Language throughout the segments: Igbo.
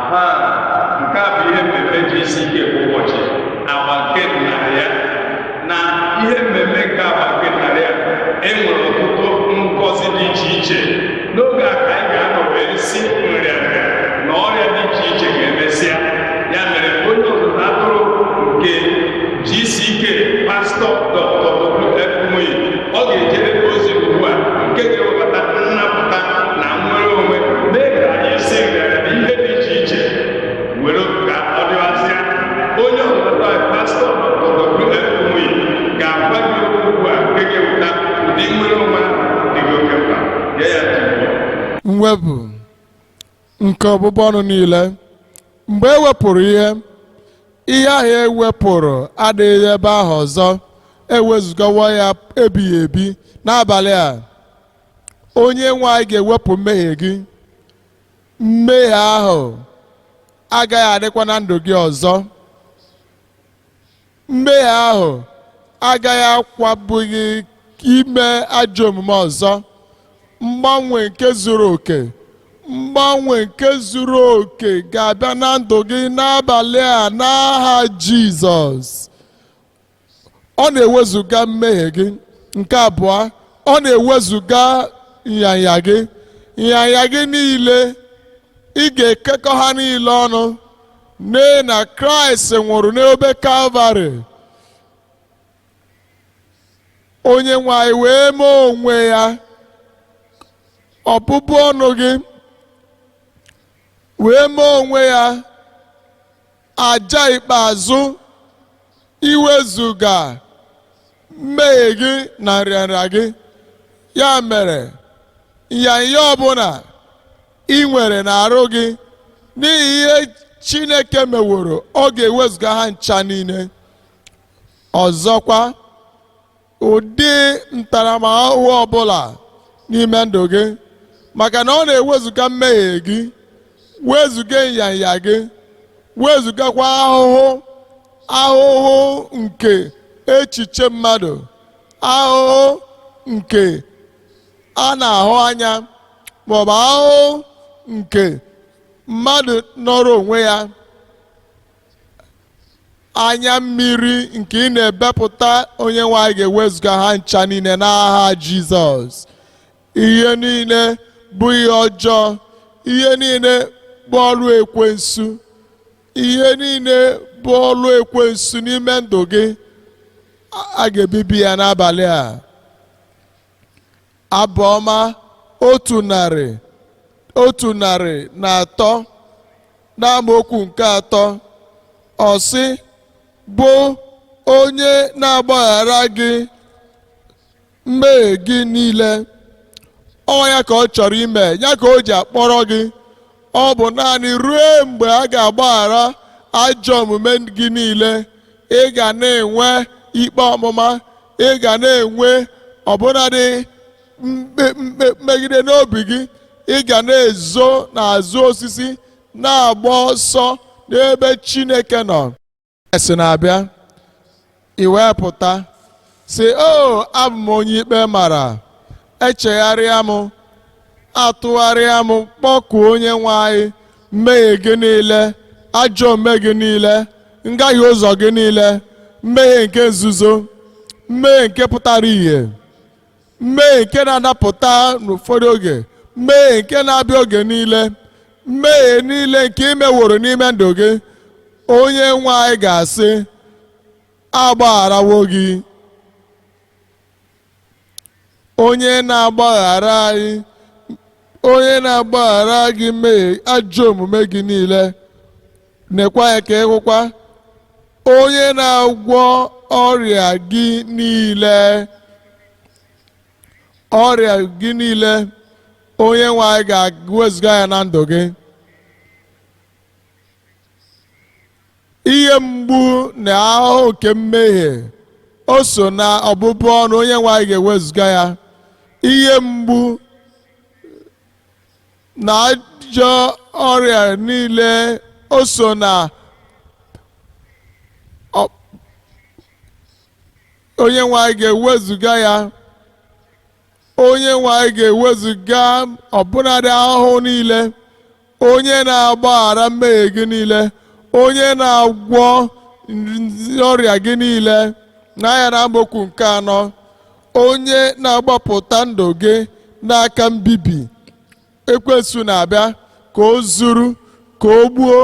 Aha, nke a bụ ihe mmemme GCK kwa ụbọchị, agba nke narị ya. Na ihe mmemme nke agba nke narị a, e nwere ọtụtụ ngọzi dị iche iche. N'oge a ka anyị ga-anọ wee si nrịanrịa na ọrịa dị iche iche ga-emesịa. Ya mere, onye ọzụzụ atụrụ nke GCK, Pastọ Dr. W.F. Kumuyi, ọ ga-ejere ozi ugbu a nke ga-ewebata nnapụta na nnwere onwe, mee ka anyị si nrịanrịa na ihe dị iche iche were ka ọ dịwazịa. Onye ọzụzụ anyị, Pastọ Dr. W.F. Kumuyi, ga-agwa gị okwu ugbu a nke ga-eweta ụdị nnwere onwe ahụ dị gị oke mkpa. Gee ya ntị ugbu a. Mwepụ nke ọbụbụ ọnụ niile. Mgbe e wepụrụ ihe, ihe ahụ e wepụrụ adịghị ebe ahụ ọzọ, ewezugawo ya ebighị ebi. N'abalị a, onye nwe anyị ga-ewepụ mmehie gị. Mmehie ahụ agaghị adịkwa na ndụ gị ọzọ. Mmehie ahụ agaghị akwabụ gị ime ajọ omume ọzọ. Mgbanwe nke zuru oke, mgbanwe nke zuru oke ga-abịa na ndụ gị n'abalị a n'aha Jizọs. Ọ na-ewezuga mmehie gị. Nke abụọ, ọ na-ewezuga nyanya gị. Nyanya gị niile, ị ga-ekekọ ha niile ọnụ n'ihi na Kraịst nwụrụ n'obe Kalvarị. Onye nwe anyị wee mee onwe ya ọbụbụ ọnụ gị, wee mee onwe ya aja ikpeazụ iwezuga mmehie gị na nrịanrịa gị. Ya mere, nyanya ọbụla ị nwere n'arụ gị n'ihi ihe Chineke meworo, ọ ga-ewezuga ha ncha niile. Ọzọkwa, ụdị ntaramahụhụ ọbụla n'ime ndụ gị, maka na ọ na-ewezuga mmehie gị, wezuga nyanya gị, wezugakwa ahụhụ, ahụhụ nke echiche mmadụ, ahụhụ nke a na-ahụ anya, maọbụ ahụhụ nke mmadụ nọrọ onwe ya. Anya mmiri nke ị na-ebepụta, onye nwe anyị ga-ewezuga ha ncha niile n'aha Jizọs. Ihe niile bụ ihe ọjọọ, ihe niile bụ ọrụ ekwensu, ihe niile bụ ọrụ ekwensu n'ime ndụ gị, a ga-ebibi ya n'abalị a. Abụ ọma 103 n'amaokwu nke 3, ọ sị, bụ onye na-agbaghara gị mmehie gị niile. Ọ ya ka ọ chọrọ ime, ya ka o ji akpọrọ gị. Ọ bụ naanị ruo mgbe a ga-agbaghara ajọ omume gị niile, ị ga na-enwe ikpe ọmụma, ị ga na-enwe ọbụnadị mmegide n'obi gị, ị ga na-ezo n'azụ osisi na-agba ọsọ n'ebe Chineke nọ. Kraịst na-abịa, i wee pụta sị, o abụ m onye ikpe mara, echegharịa m, atụgharịa m, kpọkuo onye nwe anyị. Mmehie gị niile, ajọ omume gị niile, ngahie ụzọ gị niile, mmehie nke nzuzo, mmehie nke pụtara ìhè, mmehie nke na-adapụta n'ụfọdụ oge, mmehie nke na-abịa oge niile, mmehie niile nke ị meworo n'ime ndụ gị, onye nwe anyị ga-asị, agbagharawo gị. Onye na-agbaghara anyị, onye na-agbaghara gị mmehie ajọ omume gị niile, nekwa ya ka ịhụkwa onye na-agwọ ọrịa gị niile, ọrịa gị niile, onye nwe anyị ga-ewezuga ya na ndụ gị. Ihe mgbu na ahụhụ nke mmehie, o so na ọbụbụ ọnụ, onye nwe anyị ga-ewezuga ya. Ihe mgbu na ajọ ọrịa niile, o so na onye nwe anyị ga-ewezuga ya. Onye nwe anyị ga-ewezuga ọbụnadị ahụhụ niile. Onye na-agbaghara mmehie gị niile, onye na-agwọ ọrịa gị niile. N'anya na amaokwu nke 4, onye na-agbapụta ndụ gị n'aka mbibi. Ekwensu na-abịa ka o zuru, ka o gbuo,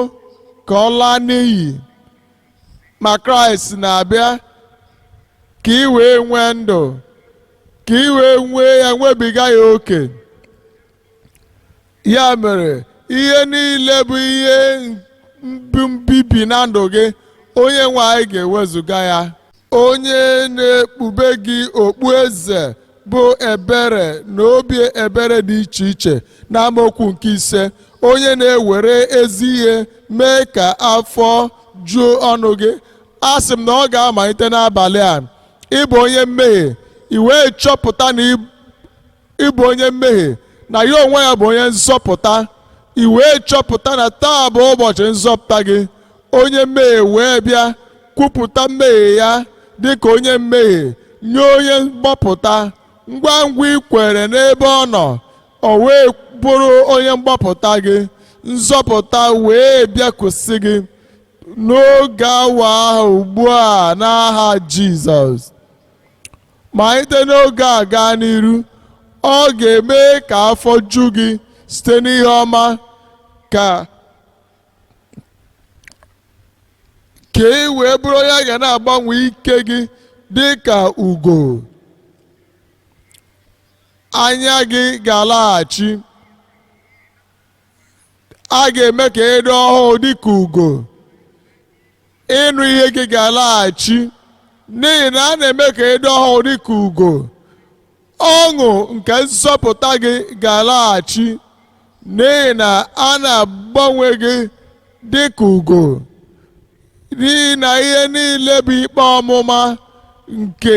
ka ọ laa n'iyi, ma Kraịst na-abịa ka ị wee nwee ndụ, ka ị wee nwee ya nwebiga ya oke. Ya mere, ihe niile bụ ihe mbibi na ndụ gị, Onye nwe anyị ga-ewezuga ya. Onye na-ekpube gị okpu eze bụ ebere na obi ebere dị iche iche. N'amaokwu nke 5, onye na-ewere ezi ihe mee ka afọ juo ọnụ gị. A sị m na ọ ga-amalite n'abalị a. Ịbụ onye mmehie, i wee chọpụta na ịbụ onye mmehie, na ya onwe ya bụ onye nzọpụta, i wee chọpụta na taa bụ ụbọchị nzọpụta gị. Onye mmehie wee bịa kwupụta mmehie ya dịka onye mmehie nye onye mgbapụta. Ngwa ngwa ị kwere n'ebe ọ nọ, o wee bụrụ onye mgbapụta gị, nzọpụta wee bịakwasị gị n'oge awa ahụ ugbu a n'aha Jizọs. Malite n'oge a gaa n'iru, ọ ga-eme ka afọ ju gị site n'ihe ọma, ka ị wee bụrụ onye a ga na-agbanwe ike gị dị ka ugo. Anya gị ga-alaghachi, a ga-eme ka ị dị ọhụụ dị ka ugo. Ịnụ ihe gị ga-alaghachi, n'ihi na a na-eme ka ị dị ọhụụ dị ka ugo. Ọṅụ nke nzọpụta gị ga-alaghachi, n'ihi na a na-agbanwe gị dị ka ugo. N'ihi na ihe niile bụ ikpe ọmụma nke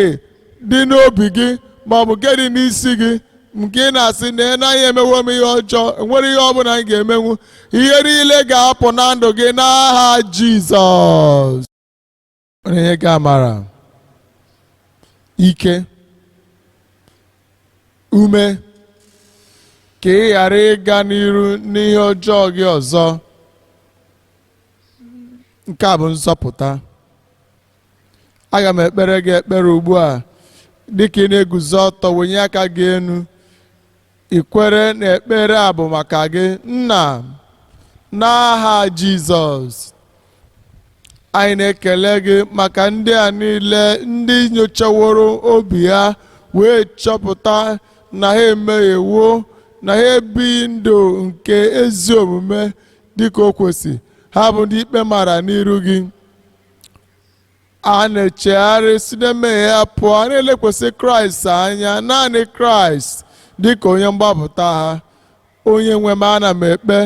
dị n'obi gị ma ọ bụ nke dị n'isi gị, nke ị na-asị na ị naghị emewo m ihe ọjọọ, enwere ihe ọbụla m ga-emenwu, ihe niile ga-apụ na ndụ gị n'aha Jizọs. Onye gị amara, ike, ume, ka ị ghara ịga n'iru n'ihe ọjọọ gị ọzọ. Nke a bụ nzọpụta. Aga m ekpere gị ekpere ugbu a dịka ị na-eguzo ọtọ, wenye aka gị enu. Ị kwere na ekpere a bụ maka gị? Nna, n'aha Jizọs, anyị na-ekele gị maka ndị a niile ndị nyochaworo obi ha wee chọpụta na ha emehiewo, na ha ebighị ndụ nke ezi omume dịka o kwesị. Ha bụ ndị ikpe mara n'iru gị. A na-echegharị si na mmehie ha pụọ, na-elekwasị Kraịst anya, naanị Kraịst dịka onye mgbapụta ha. Onye nwe m, ana m ekpe,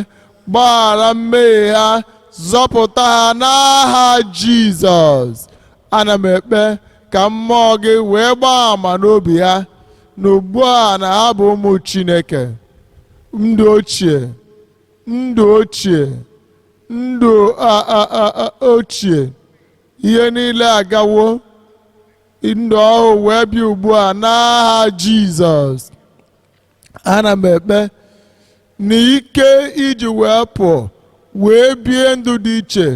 gbaghara mmehie ha, zọpụta ha n'aha Jizọs. Ana m ekpe ka mmụọ gị wee gbaa ama n'obi ha na ugbu a na ha bụ ụmụ Chineke. Ndụ ochie, ndụ ochie, ndụ ochie, ihe niile agawo, ndụ ọhụụ wee bịa ugbu a n'aha Jizọs. Ana m ekpe na ike iji wee pụọ wee bie ndụ dị iche,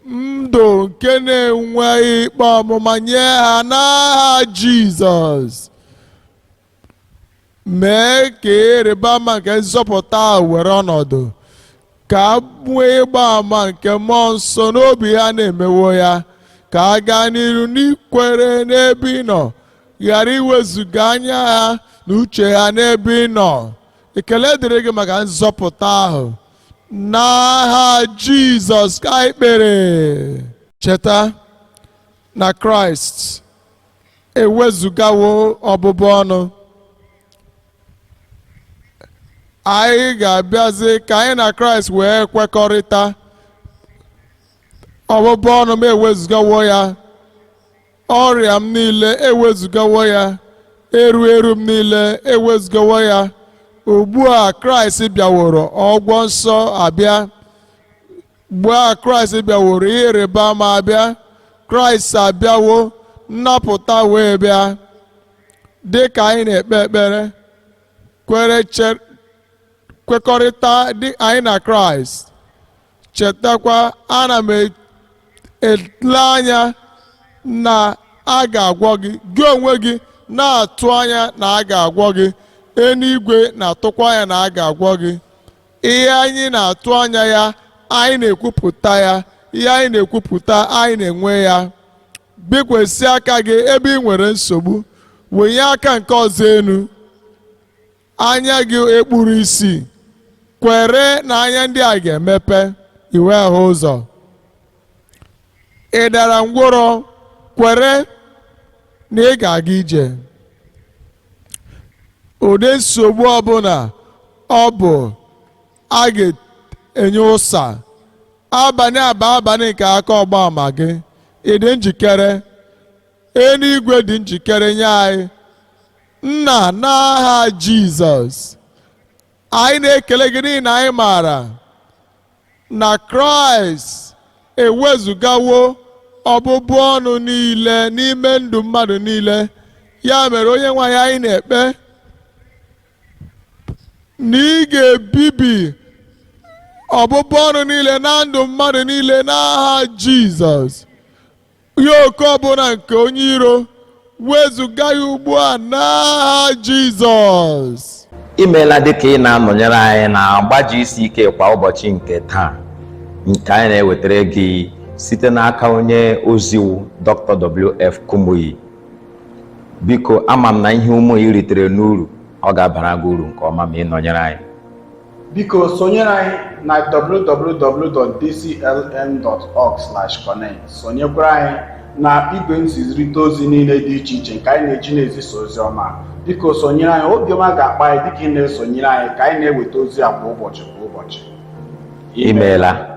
ndụ nke na-enweghị ikpe ọmụma nye ha n'aha Jizọs. Mee ka ịrịba ama nke nzọpụta ahụ were ọnọdụ, ka a nwee ịgba ama nke mmụọ nsọ n'obi ha na-emewo ya, ka a gaa n'iru n'ikwere n'ebe ị nọ, ghara iwezuga anya ha na uche ha n'ebe ị nọ. Ekele dịrị gị maka nzọpụta ahụ. N'aha Jizọs ka anyị kpere. Cheta na Kraịst ewezugawo ọbụbụ ọnụ. Anyị ga-abịazi ka anyị na Kraịst wee kwekọrịta. Ọbụbụ ọnụ m ewezugawo ya, ọrịa m niile ewezugawo ya, eru eru m niile ewezugawo ya. Ugbu a Kraịst bịaworo, ọgwọ nsọ abịa. Ugbu a Kraịst bịaworo, ihe ịrịba ama abịa. Kraịst abịawo, nnapụta wee bịa. Dị ka anyị na-ekpe ekpere, Kwekọrịta dị anyị na Kraịst. Chetakwa, ana m ele anya na a ga-agwọ gị. Gị onwe gị na-atụ anya na a ga-agwọ gị. Eluigwe na-atụkwa anya na a ga-agwọ gị. Ihe anyị na-atụ anya ya, anyị na-ekwupụta ya. Ihe anyị na-ekwupụta, anyị na-enwe ya. Bikwesị aka gị ebe ị nwere nsogbu, wenye aka nke ọzọ elu. Anya gị ekpuru isi, kwere na anya ndị a ga-emepe, i wee hụ ụzọ. Ị dara ngwụrọ, kwere na ị ga-aga ije. Ụdị nsogbu ọbụla ọ bụ, a ga-enye ụsa abalị aba abalị nke aka ọgba ama gị. Ị dị njikere? Eluigwe dị njikere nye anyị. Nna, n'aha Jizọs, anyị na-ekele gị n'ihi na anyị maara na Kraịst ewezugawo ọbụbụ ọnụ niile n'ime ndụ mmadụ niile. Ya mere, onye nwe anyị, anyị na-ekpe na ị ga-ebibi ọbụbụ ọnụ niile na ndụ mmadụ niile n'aha Jizọs. Yoke ọbụla nke onye iro, wezụga ya ugbu a n'aha Jizọs. Imeela dịka ị na-anọnyere anyị na agba GCK kwa ụbọchị nke taa, nke anyị na-ewetara gị site n'aka onye oziwu Dr. W.F. Kumuyi. Biko, ama m na ihe ụmụ ị ritere n'uru, ọ ga-abara gị uru nke ọma ma ị nọnyere anyị. Biko sonyere anyị na www.dclm.org/connect. Sonyekwara anyị na igwe nzirịta ozi niile dị iche iche nke anyị na-eji na-ezisa ozi ọma. Biko sonyere anyị. Obiọma ga-akpa anyị dịka ị na-esonyere anyị ka anyị na-eweta ozi a kwa ụbọchị kwa ụbọchị. Imeela.